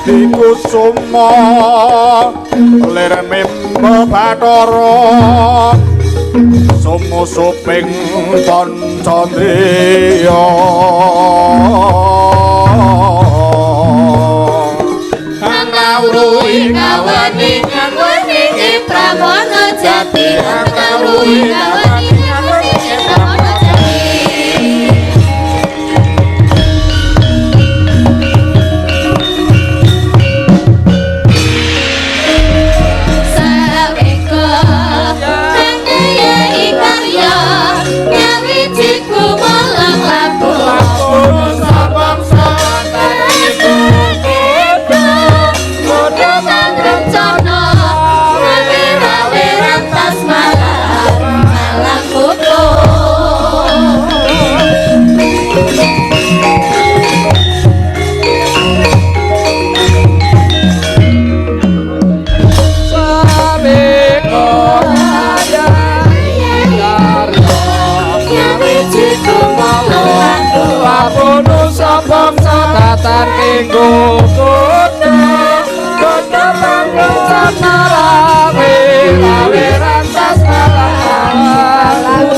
Kusuma lir mimba bathara sumusuping pancandriya kang ngawruhi kawening kawening Pramono Jati kang ngawruhi kawening kawening Pramono Jati. Datan kenggo kutha kutha pangrencana rawe rawe rantas malang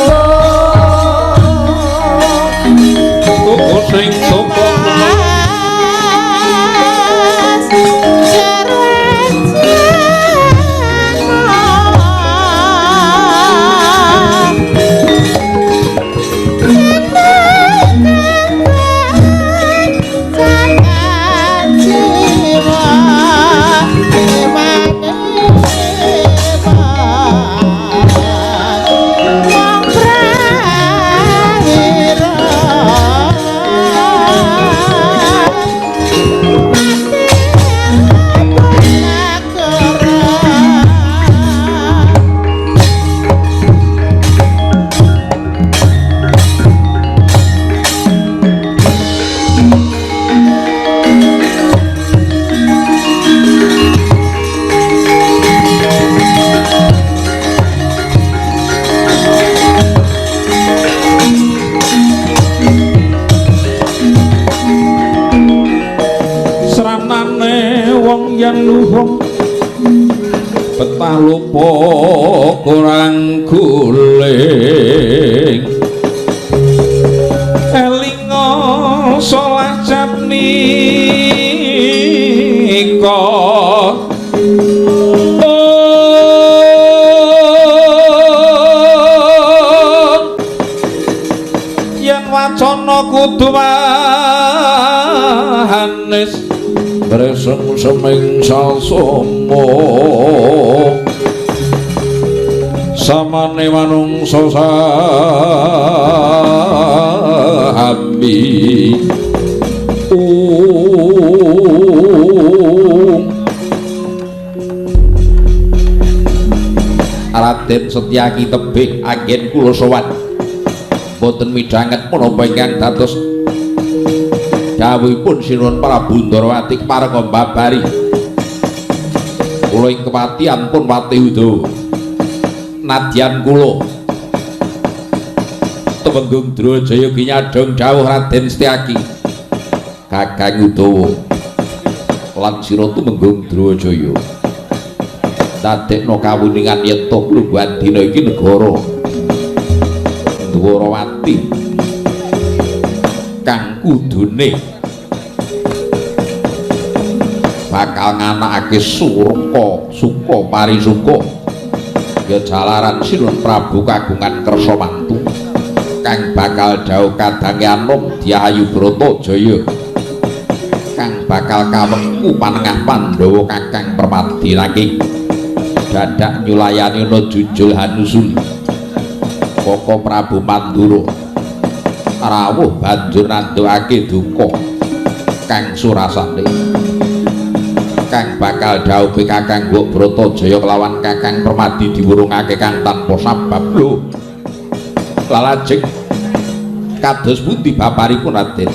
tuku sing tuku betah lupa kurang guling elinga salah jatnika yen wacana kudu mahanis bresem-seming sasama samane manungsa sami. Raden Setyaki tebih anggen kula sowan boten midhanget menapa ingkang dados dawuhipun Sinuwun Prabu Ndorowati kepareng mbabari kula ing kepatihan pun Patih Udawa nadyan kula Tumenggung Drajaya ginyadong dawuh Raden Setyaki Kakang Udawa lan sira Tumenggung Drajaya dadekno kawuningan yen to lungguhan dina iki negara Dwarawati kang kudune bakal nganakake surka suka parisuka ya jalaran Sinuwun Prabu kagungan kersa mantu kang bakal dhauh kadange anom Dyahayu Bratajaya kang bakal kawengku panengah Pandhawa Kakang Permadi nanging dadak nyulayani ana Junjul Hanusuli Koko Prabu Mandura rawuh banjur nandhukake duka kang surasane kang bakal dhaupe Kakang Gok Bratajaya kelawan Kakang Permadi diwurungake kang tanpa sabab. Lho lalajeng kados pundi baparipun Raden?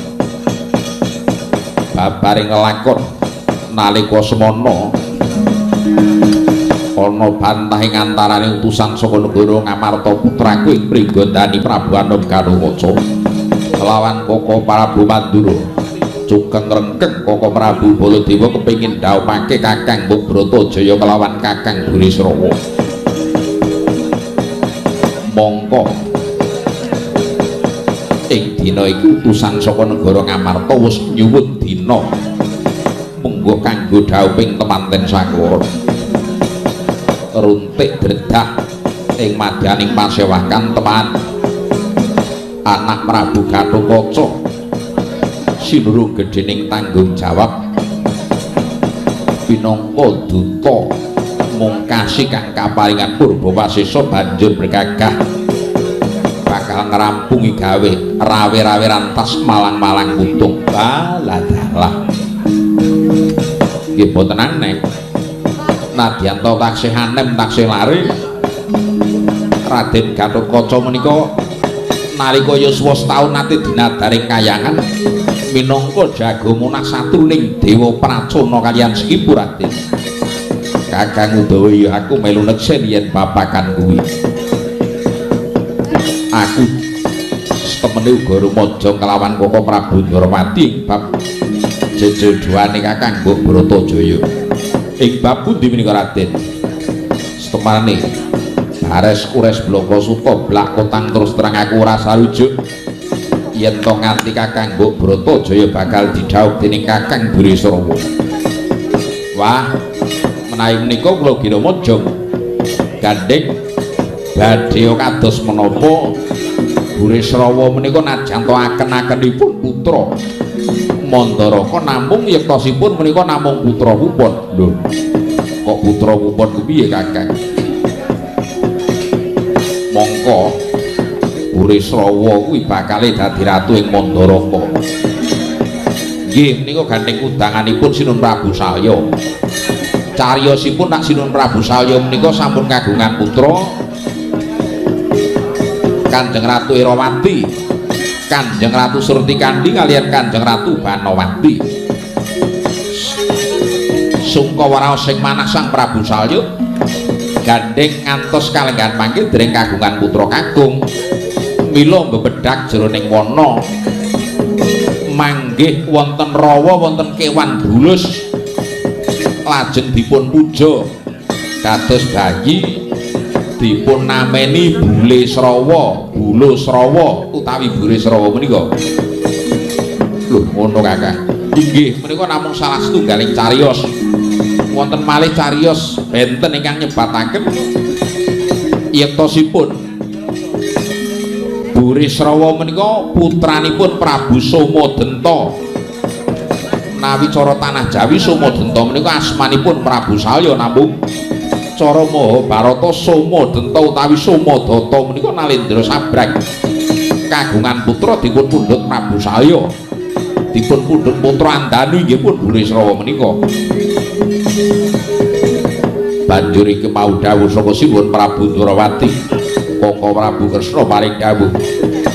Babaring lelakon nalika semana Ana bantah ing antarane utusan saka negara Ngamarta putraku ing Pringgondani Prabu Anom Gatotkaca kelawan Koko Prabu Mandura. Cukeng rengkeng Koko Prabu Baladewa kepengin dhawuhake Kakang Mbok Bratajaya kelawan Kakang Burisrawa. Mongko ing dina iki utusan saka negara Ngamarta wis nyuwun dina munggo kanggo dhawuhing temanten sakura. Runtik dredah ing madyaning pasewakan teman anak Prabu Gatotkaca sinurung gedhening tanggung jawab pinangka duta mungkasi kang kaparingan Purbawasesa banjur bergagah bakal ngrampungi gawe rawe-rawe rantas malang-malang putung. Baladalah nggih boten aneh nadyan ta taksih anem taksih lare Raden Gatotkaca menika nalika yuswa setaun nate dinadaring kayangan minangka jago munah satruning Dewa Pracona kaliyan Sekipu Raden. Kakang Udawa ya aku melu neksen yen babakan kuwi. Aku setemene uga rumaja kelawan Koko Prabu Ndorowati ing bab jejodohane Kakang Mbok Bratajaya. Ing bab pundi menika Raden? Setemane bares kures bloko suta blak kotang terus terang aku ora sarujuk yen to nganti Kakang Mbok Bratajaya bakal didhawuh dening Kakang Burisrawa. Wah, menawi menika kula ginamajong gandheng badhe kados menapa Burisrawa menika najan to aken-akenipun putra Mandaraka namung yektosipun menika namung putra pupon. Lho, kok putra pupon kepiye Kakang? Mongko Burisrawa kuwi bakale dadi ratu ing Mandaraka. Nggih, menika gandheng udanganipun Sinun Prabu Salya. Cariyosipun nak Sinun Prabu Salya menika sampun kagungan putra Kanjeng Ratu Irawati, Kanjeng Ratu Surtikandi kaliyan Kanjeng Ratu Banowati. Sungkawa raos sing manah Sang Prabu Salya gandheng ngantos kalenggahan mangke dereng kagungan putra kakung. Mila mbebedhag jroning wana manggih wonten rawa wonten kewan bulus lajeng dipun puja kados bayi dipun nameni Bule Srawa, Bulo Srawa utawi Burisrawa menika. Lho ngono Kakang. Inggih menika namung salah setunggaling cariyos. Wonten malih cariyos benten ingkang nyebataken yektosipun Burisrawa menika putranipun Prabu Somadenta. Nawi cara tanah Jawi Somadenta menika asmanipun Prabu Salya, namung cara Mahabharata Somadenta utawi Somadata menika Nalendra Sabrang kagungan putra dipun pundhut Prabu Salya, dipun pundhut putra Andanu inggih pun Burisrawa menika. Banjur iki mau dawuh saka Sinuwun Prabu Ndrawati, Koko Prabu Kresna paring dawuh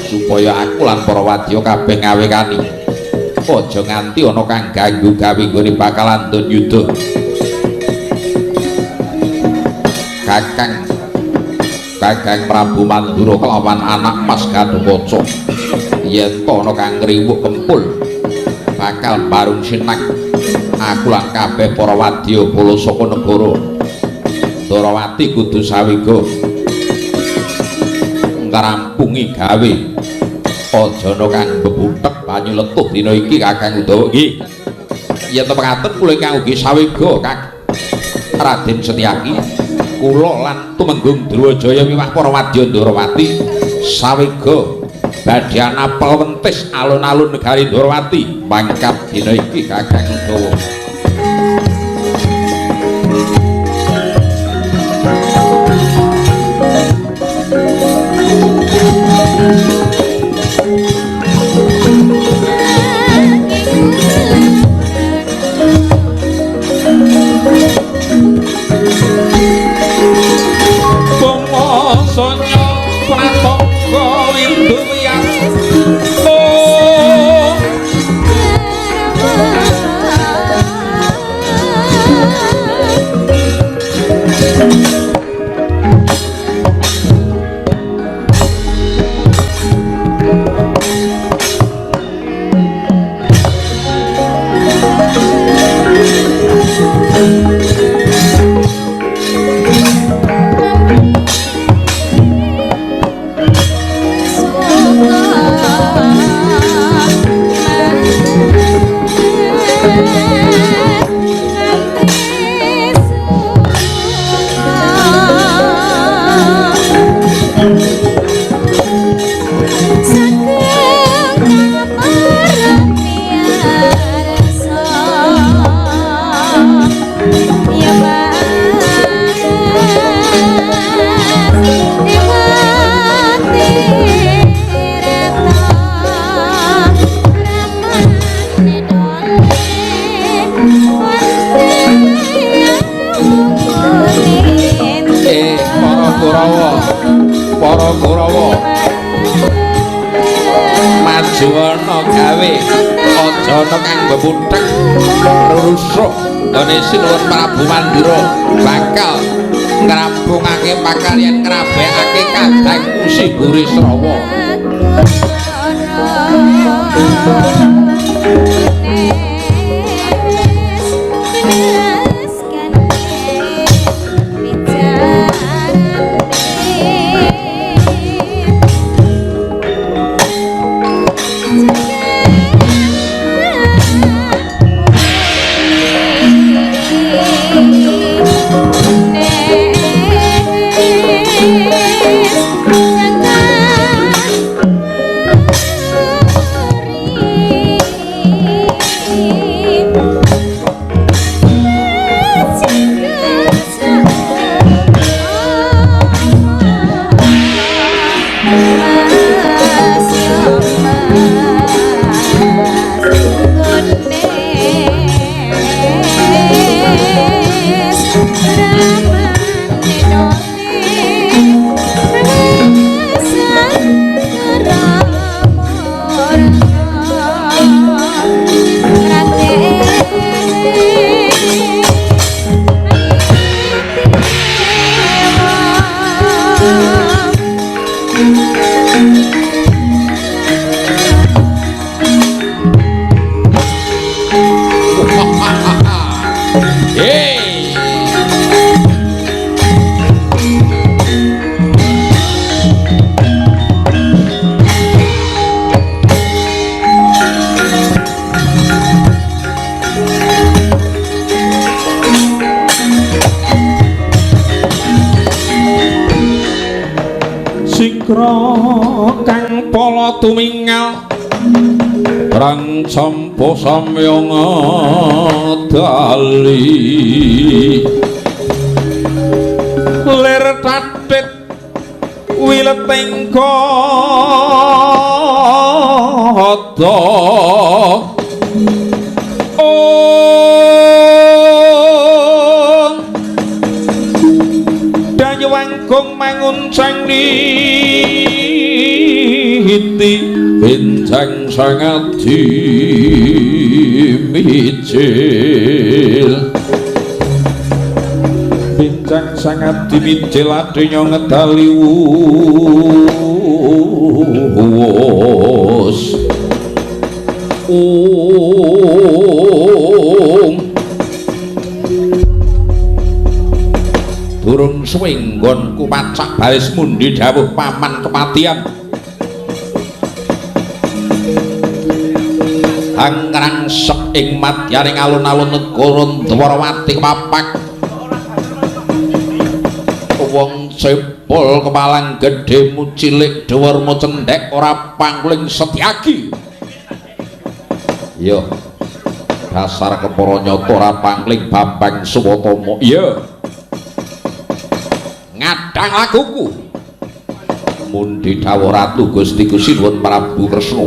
supaya aku lan para wadya kabeh ngawekani aja nganti ana kang ganggu gawe nggone bakal andon yuda. Kakang Prabu Mandura kelawan anak Mas Gatotkaca yen to ana kang ngriwuk kempul bakal barung sinak aku lan kabeh para wadya bala saka negara Ndrawati kudu sawega ngrampungi gawe aja ana kang bebutek banyu letuh dina iki Kakang Udawa. Nggih yen to mekaten kula ingkang ugi sawega Kang Raden Setyaki, kula lan Tumenggung Druwajaya miwah para wadya Ndrawati sawega badhe anapel wentis alun-alun negari Ndrawati mangkat dina iki Kakang Udawa. Bangsa pratangga windu wiyat. Juwana gawe aja ana kang bebuthek rurusuk nggone Sinuwun Prabu Mandura bakal ngrabungake pakaryan ngrabekake kadang Usi Burisrawa. Kang pala tumingal prang campa samya ngadali lir tatit wileting kada ong dayuwangkung manguncang niti bincang sangat dimicil bincang sangat dimicil adenya ngedali wus durung suwe nggonku pacak baris mundi dawuh paman kepatian angrangsek ing madyaning alun-alun negara Dwarawati kepapak wong cepol kepalang gedhemu cilik dhuwurmu cendhek ora pangling Setyaki. Iya dasar kepara nyata ora pangling Bambang Suwatama. Iya ngadang laguku mundi dawuh Ratu Gusti Sinuwun Prabu Kresna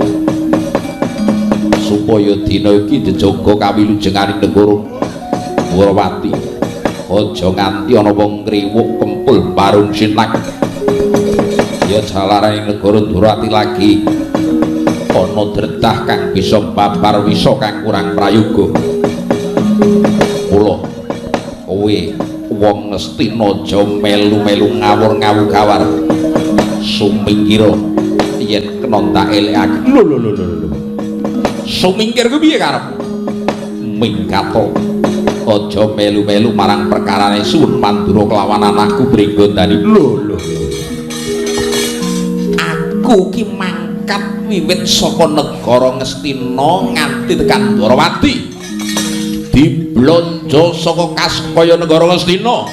supaya dina iki dijaga kawilujenganing negara Dwarawati. Aja nganti ana wong ngriwuk kempul barung sinak. Ya jalaraning negara Dwarawati lagi ana dredah kang bisa babar wisa kang kurang prayoga. Mula kowe wong Ngastina aja melu-melu ngawur-ngawur gawar. Sumingkira yen kena tak elekake. Lho lho lho lho. Sumingkir ku piye karepmu? Minggato. Aja melu-melu marang perkarane Suwun Mandura kelawan anakku Pringgondani. Lho lho. Aku ki mangkat wiwit saka negara Ngastina nganti tekan Dwarawati. Diblonjo saka kaskaya negara Ngastina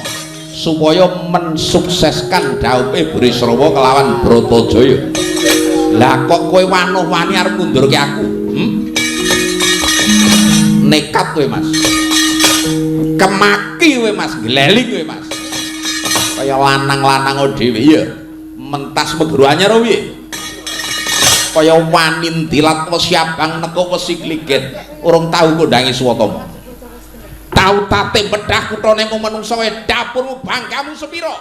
supaya mensukseskan dhawuhe Burisrawa kelawan Bratajaya. Lah kok kowe wanuh-wani arep ngundurke aku? Nekat kowe Mas. Kemaki kowe Mas, gleli kowe Mas. Kaya lanang-lanang dhewe ya. Mentas meguru anyar piye? Kaya wani ndilat wesi abang neko wesi kliget. Urung tau kondangi Suwatama. Tau tate bedah kutone mung menungsa dapurmu bangkamu sepira?